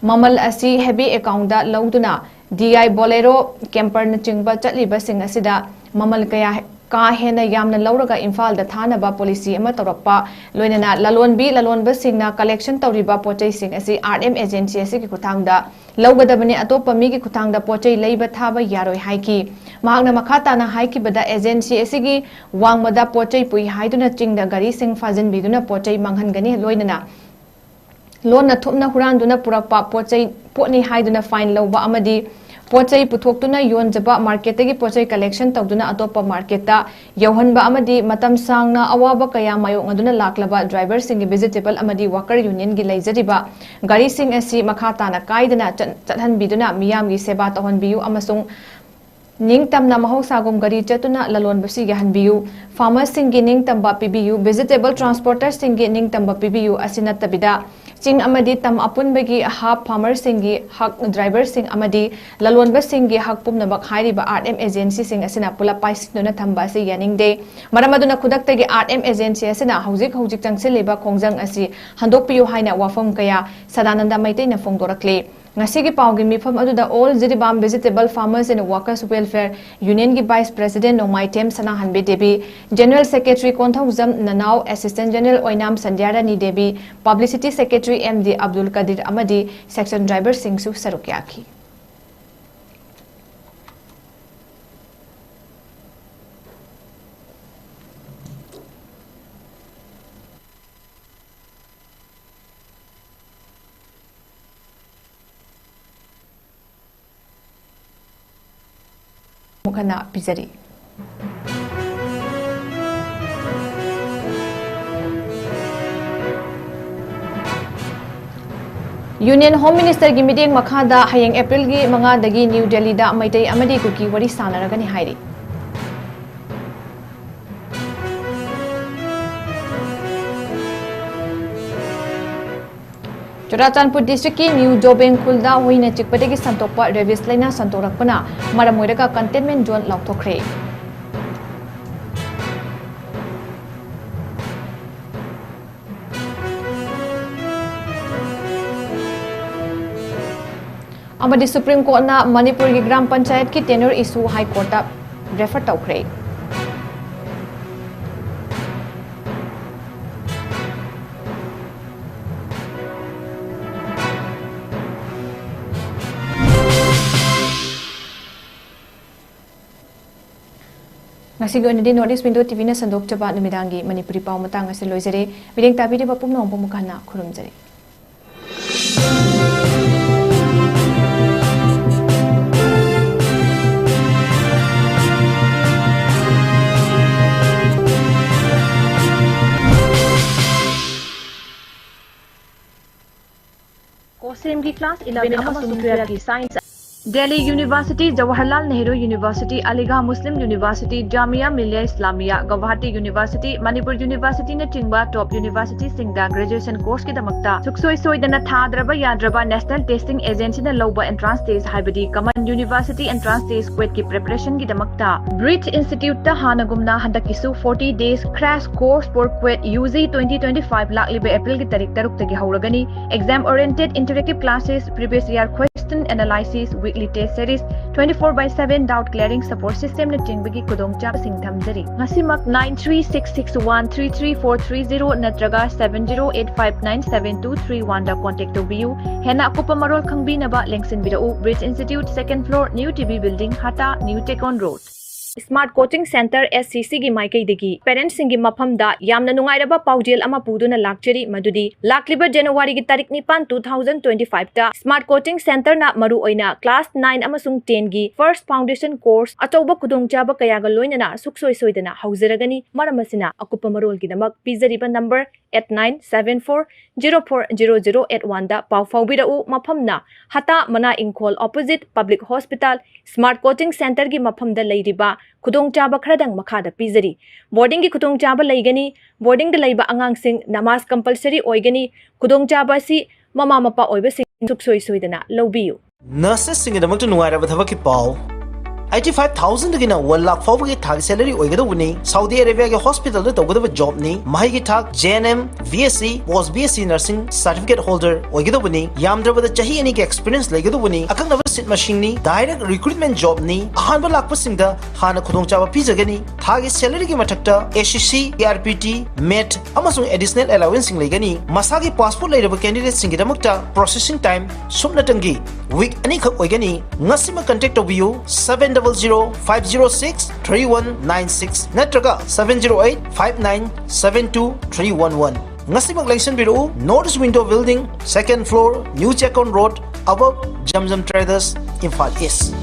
ꯃꯃꯜ ꯑꯁꯤ heavy accountꯗ ꯂꯧꯗꯨꯅ D I Bolero camperꯅꯆꯤꯡꯕ ꯆꯠꯂꯤꯕꯁꯤꯡ ꯑꯁꯤꯗ ꯃꯃꯜ ꯀꯌꯥ, ꯀꯥ ꯍꯦꯟꯅ ꯌꯥꯝꯅ ꯂꯧꯔꯒ ꯏꯝꯐꯥꯜꯗ ꯊꯥꯅꯕ policy ꯑꯃ ꯇꯧꯔꯛꯄ, ꯂꯣꯏꯅꯅ ꯂꯂꯣꯟꯕꯤ, ꯂꯂꯣꯟꯕꯁꯤꯡꯅ collection ꯇꯧꯔꯤꯕ ꯄꯣꯠꯆꯩꯁꯤꯡ ꯑꯁꯤ R M agency ꯑꯁꯤꯒꯤ ꯈꯨꯠꯊꯥꯡꯗ ꯂꯧꯒꯗꯕꯅꯤ, ꯑꯇꯣꯞꯄ ꯃꯤꯒꯤ ꯈꯨꯠꯊꯥꯡꯗ ꯄꯣꯠꯆꯩ ꯂꯩꯕ ꯊꯥꯕ ꯌꯥꯔꯣꯏ ꯍꯥꯏꯈꯤ꯫ ꯃꯍꯥꯛꯅ ꯃꯈꯥ ꯇꯥꯅ ꯍꯥꯏꯈꯤꯕꯗ, agency ꯑꯁꯤꯒꯤ ꯋꯥꯡꯃꯗ ꯄꯣꯠꯆꯩ ꯄꯨꯏ ꯍꯥꯏꯗꯨꯅ ꯆꯤꯡꯗ ꯒꯥꯔꯤꯁꯤꯡ ꯐꯥꯖꯤꯟꯕꯤꯗꯨꯅ ꯄꯣꯠꯆꯩ ꯃꯥꯡꯍꯟꯒꯅꯤ, ꯂꯣꯏꯅꯅ ꯂꯣꯟꯅ ꯊꯨꯞꯅ ꯍꯨꯔꯥꯟꯗꯨꯅ ꯄꯨꯔꯛꯄ ꯄꯣꯠꯆꯩ, ꯄꯣꯠꯅꯤ ꯍꯥꯏꯗꯨꯅ fine ꯂꯧꯕ ꯑꯃꯗꯤ ꯄꯣꯠꯆꯩ ꯄꯨꯊꯣꯛꯇꯨꯅ ꯌꯣꯟꯖꯕ, marketꯇꯒꯤ ꯄꯣꯠꯆꯩ collection ꯇꯧꯗꯨꯅ ꯑꯇꯣꯞꯄ marketꯇ ꯌꯧꯍꯟꯕ ꯑꯃꯗꯤ ꯃꯇꯝ ꯁꯥꯡꯅ ꯑꯋꯥꯕ ꯀꯌꯥ ꯃꯥꯌꯣꯛꯅꯗꯨꯅ ꯂꯥꯛꯂꯕ driverꯁꯤꯡꯒꯤ vegetable ꯑꯃꯗꯤ worker unionꯒꯤ ꯂꯩꯖꯔꯤꯕ ꯒꯥꯔꯤꯁꯤꯡ ꯑꯁꯤ ꯃꯈꯥ ꯇꯥꯅ ꯀꯥꯏꯗꯅ ꯆꯠ-, ꯆꯠꯍꯟꯕꯤꯗꯨꯅ ꯃꯤꯌꯥꯝꯒꯤ ꯁꯦꯕꯥ ꯇꯧꯍꯟꯕꯤꯌꯨ ꯑꯃꯁꯨꯡ ꯅꯤꯡꯇꯝꯅ ꯃꯍꯧꯁꯥꯒꯨꯝ ꯒꯥꯔꯤ ꯆꯠꯇꯨꯅ ꯂꯂꯣꯟꯕꯁꯨ ꯌꯥꯍꯟꯕꯤꯌꯨ꯫ ꯐꯥꯔꯃꯔꯁꯤꯡꯒꯤ ꯅꯤꯡꯇꯝꯕ ꯄꯤꯕꯤꯌꯨ꯫ ꯚꯦꯖꯤꯇꯦꯕꯜ ꯇ꯭ꯔꯥꯟꯁꯄꯣꯔꯇꯔꯁꯤꯡꯒꯤ ꯅꯤꯡꯇꯝꯕ ꯄꯤꯕꯤꯌꯨ꯫ ꯑꯁꯤ ꯅꯠꯇꯕꯤꯗ ꯆꯤꯡ ꯑꯃꯗꯤ ꯇꯝ ꯑꯄꯨꯟꯕꯒꯤ ꯍꯥꯞ ꯐꯥꯔꯃꯔꯁꯤꯡꯒꯤ ꯍꯛ, ꯗ꯭ꯔꯥꯏꯚꯔꯁꯤꯡ ꯑꯃꯗꯤ ꯂꯂꯣꯟꯕꯁꯤꯡꯒꯤ ꯍꯛ ꯄꯨꯝꯅꯃꯛ ꯍꯥꯏꯔꯤꯕ ꯑꯥꯔꯠ ꯑꯦꯝ ꯑꯦꯖꯦꯟꯁꯤꯁꯤꯡ ꯑꯁꯤꯅ ꯄꯨꯂꯞ ꯄꯥꯏꯁꯤꯟꯗꯨꯅ ꯊꯝꯕ ꯑꯁꯤ ꯌꯥꯅꯤꯡꯗꯦ꯫ ꯃꯔꯝ ꯑꯗꯨꯅ ꯈꯨꯗꯛꯇꯒꯤ ꯑꯥꯔꯠ ꯑꯦꯝ ꯑꯦꯖꯦꯟꯁꯤ ꯑꯁꯤꯅ ꯍꯧꯖꯤꯛ ꯍꯧꯖꯤꯛ ꯆꯪꯁꯤꯜꯂꯤꯕ ꯈꯣꯡꯖꯪ ꯑꯁꯤ ꯍꯟꯗꯣꯛꯄꯤꯌꯨ ꯍꯥꯏꯅ ꯋꯥꯐꯝ ꯀꯌꯥ ꯁꯗꯥꯅꯟꯗ ꯃꯩꯇꯩꯅ ꯐꯣꯡꯗꯣꯔꯛꯂꯤ꯫ ꯉꯁꯤꯒꯤ ꯄꯥꯎꯒꯤ ꯃꯤꯐꯝ ꯑꯗꯨꯗ All Jiribam Vegetable Farmers and Workers Welfare Unionꯒꯤ Vice President Nongmaithem ꯁꯅꯥꯍꯟꯕꯤ Devi, General Secretary Konthoujam Nanao, Assistant General ꯑꯣꯏꯅꯥꯝ Sandhyarani Devi, Publicity Secretary M D Abdul Kadir ꯑꯃꯗꯤ section driverꯁꯤꯡꯁꯨ ꯁꯔꯨꯛ ꯌꯥꯈꯤ꯫ ꯑꯃꯨꯛ ꯍꯟꯅ ꯄꯤꯖꯔꯤ꯫ Union Home Ministerꯒꯤ ꯃꯤꯠꯌꯦꯡ ꯃꯈꯥꯗ ꯍꯌꯦꯡ Aprilꯒꯤ ꯃꯉꯥꯗꯒꯤ New Delhiꯗ ꯃꯩꯇꯩ ꯑꯃꯗꯤ ꯀꯨꯀꯤ ꯋꯥꯔꯤ ꯁꯥꯟꯅꯔꯒꯅꯤ ꯍꯥꯏꯔꯤ꯫ ꯆꯨꯔꯥꯆꯥꯟꯄꯨꯔ districtꯀꯤ New Jobeng ꯈꯨꯜꯗ ꯍꯨꯏꯅ ꯆꯤꯛꯄꯗꯒꯤ ꯁꯟꯗꯣꯛꯄ rabies ꯂꯩꯅꯥ ꯁꯟꯗꯣꯔꯛꯄꯅ ꯃꯔꯝ ꯑꯣꯏꯔꯒ containment zone ꯂꯥꯎꯊꯣꯛꯈ꯭ꯔꯦ꯫ ꯑꯃꯗꯤ Supreme Courtꯅ ꯃꯅꯤꯄꯨꯔꯒꯤ ꯒ꯭ꯔꯥꯝ ꯄꯟꯆꯥꯌꯠꯀꯤ tenure issue High Courtꯇ refer ꯇꯧꯈ꯭ꯔꯦ꯫ ꯉꯁꯤꯒꯤ ꯑꯣꯏꯅꯗꯤ North East Window TVꯅ ꯁꯟꯗꯣꯛꯆꯕ ꯅꯨꯃꯤꯗꯥꯡꯒꯤ ꯃꯅꯤꯄꯨꯔꯤ ꯄꯥꯎ ꯃꯇꯥꯡ ꯑꯁꯤ ꯂꯣꯏꯖꯔꯦ꯫ ꯃꯤꯠꯌꯦꯡ ꯇꯥꯕꯤꯔꯤꯕ ꯄꯨꯝꯅꯃꯛꯄꯨ ꯑꯃꯨꯛ ꯍꯟꯅ ꯈꯨꯔꯨꯝꯖꯔꯤ꯫ COHSEMꯒꯤ class eleven ꯑꯃꯁꯨꯡ twelveꯀꯤ science Delhi University, Jawaharlal Nehru University, Aligarh Muslim University, Jamia Millia Islamia, Gauhati University, Manipur University-ꯅꯆꯤꯡꯕ top university-ꯁꯤꯡꯗ graduation course-ꯀꯤꯗꯃꯛꯇ ꯁꯨꯛꯁꯣꯏ ꯁꯣꯏꯗꯅ ꯊꯥꯗ꯭ꯔꯕ ꯌꯥꯗ꯭ꯔꯕ National Testing Agency-ꯅ ꯂꯧꯕ entrance test, ꯍꯥꯏꯕꯗꯤ Common University Entrance Test, CUET-ꯀꯤ preparation-ꯒꯤꯗꯃꯛꯇ Bridge Institute-ꯇ ꯍꯥꯟꯅꯒꯨꯝꯅ ꯍꯟꯗꯛꯀꯤꯁꯨ forty days crash course for CUET UG twenty twenty-five ꯂꯥꯛꯂꯤꯕ April-ꯒꯤ ꯇꯥꯔꯤꯛ ꯇꯔꯨꯛꯇꯒꯤ ꯍꯧꯔꯒꯅꯤ꯫ Exam-oriented interactive classes, previous year question analysis, weekly test series, twenty-four by seven doubt clearing support system-ꯅꯆꯤꯡꯕꯒꯤ ꯈꯨꯗꯣꯡꯆꯥꯕꯁꯤꯡ ꯊꯝꯖꯔꯤ꯫ ꯉꯁꯤꯃꯛ nine three six six one three three four three zero ꯅꯠꯇ꯭ꯔꯒ seven zero eight five nine seven two three one-ꯗ contact ꯇꯧꯕꯤꯌꯨ꯫ ꯍꯦꯟꯅ ꯑꯀꯨꯞꯄ ꯃꯔꯣꯜ ꯈꯪꯕꯤꯅꯕ ꯂꯦꯡꯁꯤꯟꯕꯤꯔꯛꯎ, Bridge Institute, second floor, New TB Building, ꯍꯥꯇꯥ, New Tech On Road꯫ Smart Coaching Center, S C C-ꯒꯤ ꯃꯥꯏꯀꯩꯗꯒꯤ parents-ꯁꯤꯡꯒꯤ ꯃꯐꯝꯗ ꯌꯥꯝꯅ ꯅꯨꯡꯉꯥꯏꯔꯕ ꯄꯥꯎꯖꯦꯜ ꯑꯃ ꯄꯨꯗꯨꯅ ꯂꯥꯛꯆꯔꯤ, ꯃꯗꯨꯗꯤ ꯂꯥꯛꯂꯤꯕ January-ꯒꯤ ꯇꯥꯔꯤꯛ ꯅꯤꯄꯥꯟ, two thousand twenty-five-ꯇ Smart Coaching Center-ꯅ ꯃꯔꯨꯑꯣꯏꯅ class nine ꯑꯃꯁꯨꯡ ten-ꯒꯤ first foundation course ꯑꯆꯧꯕ ꯈꯨꯗꯣꯡꯆꯥꯕ ꯀꯌꯥꯒ ꯂꯣꯏꯅꯅ ꯁꯨꯛꯁꯣꯏ ꯁꯣꯏꯗꯅ ꯍꯧꯖꯔꯒꯅꯤ꯫ ꯃꯔꯝ ꯑꯁꯤꯅ, ꯑꯀꯨꯞꯄ ꯃꯔꯣꯜꯒꯤꯗꯃꯛ ꯄꯤꯖꯔꯤꯕ number eight nine seven four zero four zero zero eight one-ꯗ ꯄꯥꯎ ꯐꯥꯎꯕꯤꯔꯛꯎ꯫ ꯃꯐꯝꯅ ꯍꯇꯥ ꯃꯅꯥ ꯏꯪꯈꯣꯜ, opposite Public Hospital, Smart Coaching Center-ꯒꯤ ꯃꯐꯝꯗ ꯂꯩꯔꯤꯕ ꯈꯨꯗꯣꯡꯆꯥꯕ ꯈꯔꯗꯪ ꯃꯈꯥꯗ ꯄꯤꯖꯔꯤ꯫ Boarding-ꯒꯤ ꯈꯨꯗꯣꯡꯆꯥꯕ ꯂꯩꯒꯅꯤ꯫ Boarding-ꯗ ꯂꯩꯕ ꯑꯉꯥꯡꯁꯤꯡ ꯅꯃꯥꯖ compulsory ꯑꯣꯏꯒꯅꯤ꯫ ꯈꯨꯗꯣꯡꯆꯥꯕ ꯑꯁꯤ ꯃꯃꯥ ꯃꯄꯥ ꯑꯣꯏꯕꯁꯤꯡ ꯁꯨꯛꯁꯣꯏ ꯁꯣꯏꯗꯅ ꯂꯧꯕꯤꯌꯨ꯫ Nurses-ꯁꯤꯡꯒꯤꯗꯃꯛꯇ ꯅꯨꯡꯉꯥꯏꯔꯕ ꯊꯕꯛꯀꯤ ꯄꯥꯎ꯫ Eighty five thousand-ꯗꯒꯤꯅ one lakh ꯐꯥꯎꯕꯒꯤ ꯊꯥꯒꯤ salary ꯑꯣꯏꯒꯗꯧꯕꯅꯤ꯫ Saudi Arabia-ꯒꯤ hospital-ꯗ ꯇꯧꯒꯗꯕ job-ꯅꯤ꯫ ꯃꯍꯩꯒꯤ ꯊꯥꯛ J N M, B S C, post B S C nursing certificate holder ꯑꯣꯏꯒꯗꯧꯕꯅꯤ꯫ ꯌꯥꯝꯗ꯭ꯔꯕꯗ ꯆꯍꯤ ꯑꯅꯤꯒꯤ experience ꯂꯩꯒꯗꯧꯕꯅꯤ꯫ ꯑꯀꯛꯅꯕ seat ꯃꯁꯤꯡꯅꯤ꯫ Direct recruitment job-ꯅꯤ꯫ ꯑꯍꯥꯟꯕ ꯂꯥꯛꯄꯁꯤꯡꯗ ꯍꯥꯟꯅ ꯈꯨꯗꯣꯡꯆꯥꯕ ꯄꯤꯖꯒꯅꯤ꯫ ꯊꯥꯒꯤ salary-ꯒꯤ ꯃꯊꯛꯇ S C C, A R P T, met ꯑꯃꯁꯨꯡ additional allowance-ꯁꯤꯡ ꯂꯩꯒꯅꯤ꯫ ꯃꯁꯥꯒꯤ passport ꯂꯩꯔꯕ candidate-ꯁꯤꯡꯒꯤꯗꯃꯛꯇ processing time ꯁꯨꯞꯅꯇꯪꯒꯤ week ꯑꯅꯤꯈꯛ ꯑꯣꯏꯒꯅꯤ꯫ ꯉꯁꯤꯃꯛ contact ꯇꯧꯕꯤꯌꯨ, seven double zero five zero six three one nine six ꯅꯠꯇ꯭ꯔꯒ seven zero eight five nine seven two three one one꯫ ꯉꯁꯤꯃꯛ ꯂꯦꯡꯁꯤꯟꯕꯤꯔꯛꯎ, North East Window Building, second floor, New Checkon Road, above Zamzam Traders, Imphal East꯫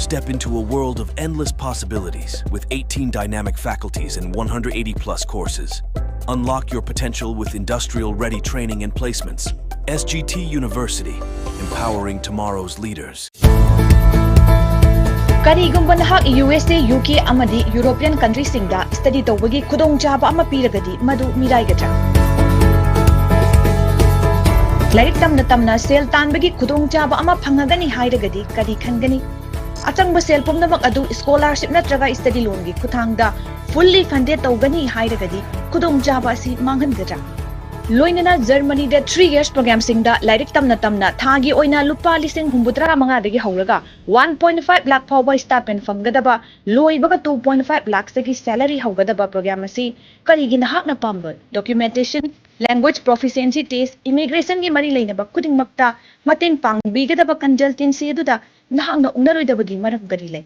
Step into a world of endless possibilities with eighteen dynamic faculties and one hundred eighty plus courses. Unlock your potential with industrial ready training and placements. S G T University, empowering tomorrow's leaders. ꯀꯔꯤꯒꯨꯝꯕ ꯅꯍꯥꯛ U S ꯑꯦ, U K ꯑꯃꯗꯤ European ꯀꯟꯇ꯭ꯔꯤꯁꯤꯡꯗ study ꯇꯧꯕꯒꯤ ꯈꯨꯗꯣꯡꯆꯥꯕ ꯑꯃ ꯄꯤꯔꯒꯗꯤ ꯃꯗꯨ ꯃꯤꯔꯥꯏꯒꯗ꯭ꯔꯥ? ꯂꯥꯏꯔꯤꯛ ꯇꯝꯅ ꯇꯝꯅ ꯁꯦꯜ ꯇꯥꯟꯕꯒꯤ ꯈꯨꯗꯣꯡꯆꯥꯕ ꯑꯃ ꯐꯪꯉꯒꯅꯤ ꯍꯥꯏꯔꯒꯗꯤ ꯀꯔꯤ ꯈꯟꯒꯅꯤ? ꯑꯆꯪꯕ ꯁꯦꯜ ꯄꯨꯝꯅꯃꯛ ꯑꯗꯨ ꯁ꯭ꯀꯣꯂꯥꯔꯁꯤꯞ ꯅꯠꯇ꯭ꯔꯒ ꯁ꯭ꯇꯗꯤ ꯂꯣꯟꯒꯤ ꯈꯨꯠꯊꯥꯡꯗ ꯐꯨꯜꯂꯤ ꯐꯟꯗꯦꯗ ꯇꯧꯒꯅꯤ ꯍꯥꯏꯔꯒꯗꯤ ꯈꯨꯗꯣꯡꯆꯥꯕ ꯑꯁꯤ ꯃꯥꯡꯍꯟꯒꯗ꯭ꯔꯥ? ꯂꯣꯏꯅꯅ ꯖꯔꯃꯅꯤꯗ ꯊ꯭ꯔꯤ ꯌꯔꯁ ꯄ꯭ꯔꯣꯒ꯭ꯔꯥꯝꯁꯤꯡꯗ ꯂꯥꯏꯔꯤꯛ ꯇꯝꯅ ꯇꯝꯅ ꯊꯥꯒꯤ ꯑꯣꯏꯅ ꯂꯨꯄꯥ ꯂꯤꯁꯤꯡ ꯍꯨꯝꯐꯨꯇꯔꯥ ꯃꯉꯥꯗꯒꯤ ꯍꯧꯔꯒ ꯋꯥꯟ ꯄꯣꯏꯟ ꯐꯥꯏꯚ ꯂꯥꯛ ꯐꯥꯎꯕ ꯁ꯭ꯇꯥꯏꯄꯦꯟ ꯐꯪꯒꯗꯕ, ꯂꯣꯏꯕꯒ ꯇꯨ ꯄꯣꯏꯟ ꯐꯥꯏꯚ ꯂꯥꯛꯁꯇꯒꯤ ꯁꯦꯂꯔꯤ ꯍꯧꯒꯗꯕ ꯄ꯭ꯔꯣꯒ꯭ꯔꯥꯝ ꯑꯁꯤ ꯀꯔꯤꯒꯤ ꯅꯍꯥꯛꯅ ꯄꯥꯝꯂꯣꯏ? ꯗꯣꯀ꯭ꯌꯨꯃꯦꯟꯇꯦꯁꯟ, ꯂꯦꯡꯒ꯭ꯋꯦꯖ ꯄ꯭ꯔꯣꯐꯤꯁꯤꯑꯦꯟꯁꯤ ꯇꯦꯁ, ꯏꯃꯤꯒ꯭ꯔꯦꯁꯟꯒꯤ ꯃꯔꯤ ꯂꯩꯅꯕ ꯈꯨꯗꯤꯡꯃꯛꯇ ꯃꯇꯦꯡ ꯄꯥꯡꯕꯤꯒꯗꯕ ꯀꯟꯁꯜꯇꯦꯟꯁꯤ ꯑꯗꯨꯗ ꯅꯍꯥꯛꯅ ꯎꯅꯔꯣꯏꯗꯕꯒꯤ ꯃꯔꯝ ꯀꯔꯤ ꯂꯩ?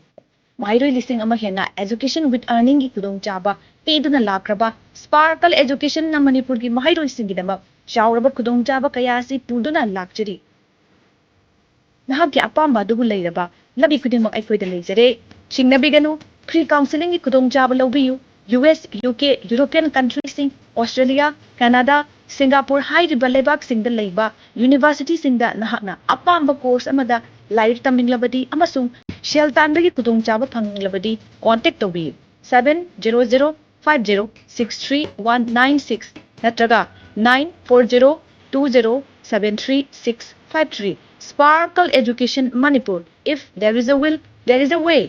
ꯃꯍꯩꯔꯣꯏ ꯂꯤꯁꯤꯡ ꯑꯃ ꯍꯦꯟꯅ Education with Earning ꯒꯤ ꯈꯨꯗꯣꯡꯆꯥꯕ ꯄꯤꯗꯨꯅ ꯂꯥꯛꯈ꯭ꯔꯕ ꯁ꯭ꯄꯥꯔꯀꯜ ꯑꯦꯖꯨꯀꯦꯁꯟꯅ ꯃꯅꯤꯄꯨꯔꯒꯤ ꯃꯍꯩꯔꯣꯏꯁꯤꯡꯒꯤꯗꯃꯛ ꯆꯥꯎꯔꯕ ꯈꯨꯗꯣꯡꯆꯥꯕ ꯀꯌꯥ ꯑꯁꯤ ꯄꯨꯗꯨꯅ ꯂꯥꯛꯆꯔꯤ꯫ ꯅꯍꯥꯛꯀꯤ ꯑꯄꯥꯝꯕ ꯑꯗꯨꯕꯨ ꯂꯩꯔꯕ ꯂꯝꯕꯤ ꯈꯨꯗꯤꯡꯃꯛ ꯑꯩꯈꯣꯏꯗ ꯂꯩꯖꯔꯦ꯫ ꯆꯤꯡꯅꯕꯤꯒꯅꯨ, ꯐ꯭ꯔꯤ ꯀꯥꯎꯟꯁꯤꯂꯤꯡꯒꯤ ꯈꯨꯗꯣꯡꯆꯥꯕ ꯂꯧꯕꯤꯌꯨ꯫ U S, U K, European ꯀꯟꯇ꯭ꯔꯤꯁꯤꯡ, ꯑꯣꯁꯇ꯭ꯔꯦꯂꯤꯌꯥ, ꯀꯅꯥꯗꯥ, ꯁꯤꯡꯒꯥꯄꯨꯔ ꯍꯥꯏꯔꯤꯕ ꯂꯩꯕꯥꯛꯁꯤꯡꯗ ꯂꯩꯕ ꯌꯨꯅꯤꯚꯔꯁꯤꯇꯤꯁꯤꯡꯗ ꯅꯍꯥꯛꯅ ꯑꯄꯥꯝꯕ ꯀꯣꯔꯁ ꯑꯃꯗ ꯂꯥꯏꯔꯤꯛ ꯇꯝꯅꯤꯡꯂꯕꯗꯤ ꯑꯃꯁꯨꯡ ꯁꯦꯜ ꯇꯥꯟꯕꯒꯤ ꯈꯨꯗꯣꯡꯆꯥꯕ ꯐꯪꯅꯤꯡꯂꯕꯗꯤ ꯀꯣꯟꯇꯦꯛ ꯇꯧꯕꯤꯌꯨ, seven zero zero five zero six three one nine six ꯅꯠꯇ꯭ꯔꯒ nine four zero two zero seven three six five three꯫ Sparkle Education Manipur. If there is a will, there is a way.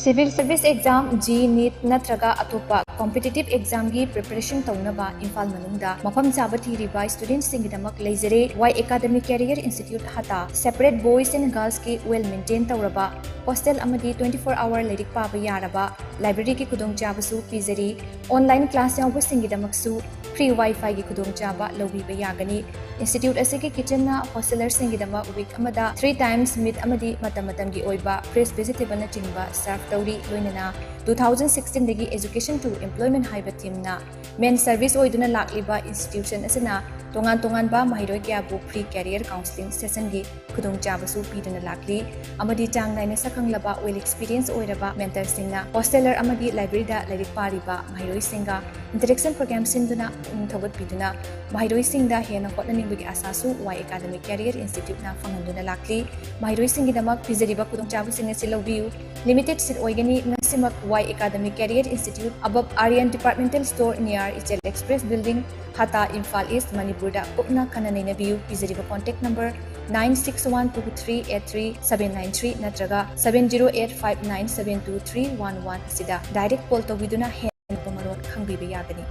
Civil Service Exam, JEE, NEET ꯅꯠꯇ꯭ꯔꯒ ꯑꯇꯣꯞꯄ competitive exam ꯒꯤ preparation ꯇꯧꯅꯕ ꯏꯝꯐꯥꯜ ꯃꯅꯨꯡꯗ ꯃꯐꯝ ꯆꯥꯕ ꯊꯤꯔꯤꯕ student ꯁꯤꯡꯒꯤꯗꯃꯛ ꯂꯩꯖꯔꯦ꯫ Y Academy Career Institute ꯍꯇꯥ꯫ Separate boys and girls ꯀꯤ well maintain ꯇꯧꯔꯕ hostel ꯑꯃꯗꯤ twenty four hour ꯂꯥꯏꯔꯤꯛ ꯄꯥꯕ ꯌꯥꯔꯕ library ꯒꯤ ꯈꯨꯗꯣꯡꯆꯥꯕꯁꯨ ꯄꯤꯖꯔꯤ꯫ Online class ꯌꯥꯎꯕꯁꯤꯡꯒꯤꯗꯃꯛꯁꯨ free Wi-Fi ꯒꯤ ꯈꯨꯗꯣꯡꯆꯥꯕ ꯂꯧꯕꯤꯕ ꯌꯥꯒꯅꯤ꯫ Institute ꯑꯁꯤꯒꯤ kitchen ꯅ hostelers ꯁꯤꯡꯒꯤꯗꯃꯛ week ꯑꯃꯗ three times meat ꯑꯃꯗꯤ ꯃꯇꯝ ꯃꯇꯝꯒꯤ ꯑꯣꯏꯕ fresh vegetable ꯅꯆꯤꯡꯕ serve ꯇꯧꯔꯤ꯫ ꯂꯣꯏꯅꯅ two thousand sixteen ꯗꯒꯤ Education to Employment ꯍꯥꯏꯕ theme ꯅ main service ꯑꯣꯏꯗꯨꯅ ꯂꯥꯛꯂꯤꯕ institution ꯑꯁꯤꯅ ꯇꯣꯉꯥꯟ ꯇꯣꯉꯥꯟꯕ ꯃꯍꯩꯔꯣꯏ ꯀꯌꯥꯕꯨ free career counselling session ꯒꯤ ꯈꯨꯗꯣꯡꯆꯥꯕꯁꯨ ꯄꯤꯗꯨꯅ ꯂꯥꯛꯂꯤ ꯑꯃꯗꯤ ꯆꯥꯡ ꯅꯥꯏꯅ ꯁꯛꯈꯪꯂꯕ, well experience ꯑꯣꯏꯔꯕ mentor ꯁꯤꯡꯅ hosteler ꯑꯃꯗꯤ library ꯗ ꯂꯥꯏꯔꯤꯛ ꯄꯥꯔꯤꯕ ꯃꯍꯩꯔꯣꯏꯁꯤꯡꯒ interaction program ꯁꯤꯟꯗꯨꯅ ꯄꯨꯛꯅꯤꯡ ꯊꯧꯒꯠꯄꯤꯗꯨꯅ ꯃꯍꯩꯔꯣꯏꯁꯤꯡꯗ ꯍꯦꯟꯅ ꯍꯣꯠꯅꯅꯤꯡꯕꯒꯤ ꯑꯥꯁꯥꯁꯨ Y Academy Career Institute ꯅ ꯐꯪꯍꯟꯗꯨꯅ ꯂꯥꯛꯂꯤ꯫ ꯃꯍꯩꯔꯣꯏꯁꯤꯡꯒꯤꯗꯃꯛ ꯄꯤꯖꯔꯤꯕ ꯈꯨꯗꯣꯡꯆꯥꯕꯁꯤꯡ ꯑꯁꯤ ꯂꯧꯕꯤꯌꯨ꯫ Limited seat ꯑꯣꯏꯒꯅꯤ꯫ ꯉꯁꯤꯃꯛ Y Academy Career Institute, above Aryan Departmental Store, near Ichel Express Building, Hatta, Imphal east, ꯃꯅꯤꯄꯨꯔꯗ ꯀꯨꯞꯅ ꯈꯟꯅ ꯅꯩꯅꯕꯤꯌꯨ꯫ ꯄꯤꯖꯔꯤꯕ contact number nine six one two three eight three seven nine three ꯅꯠꯇ꯭ꯔꯒ seven zero eight five nine seven two three one one ꯑꯁꯤꯗ direct call ꯇꯧꯕꯤꯗꯨꯅ ꯍꯦꯟꯅ ꯃꯔꯣꯜ ꯈꯪꯕꯤꯕ ꯌꯥꯒꯅꯤ꯫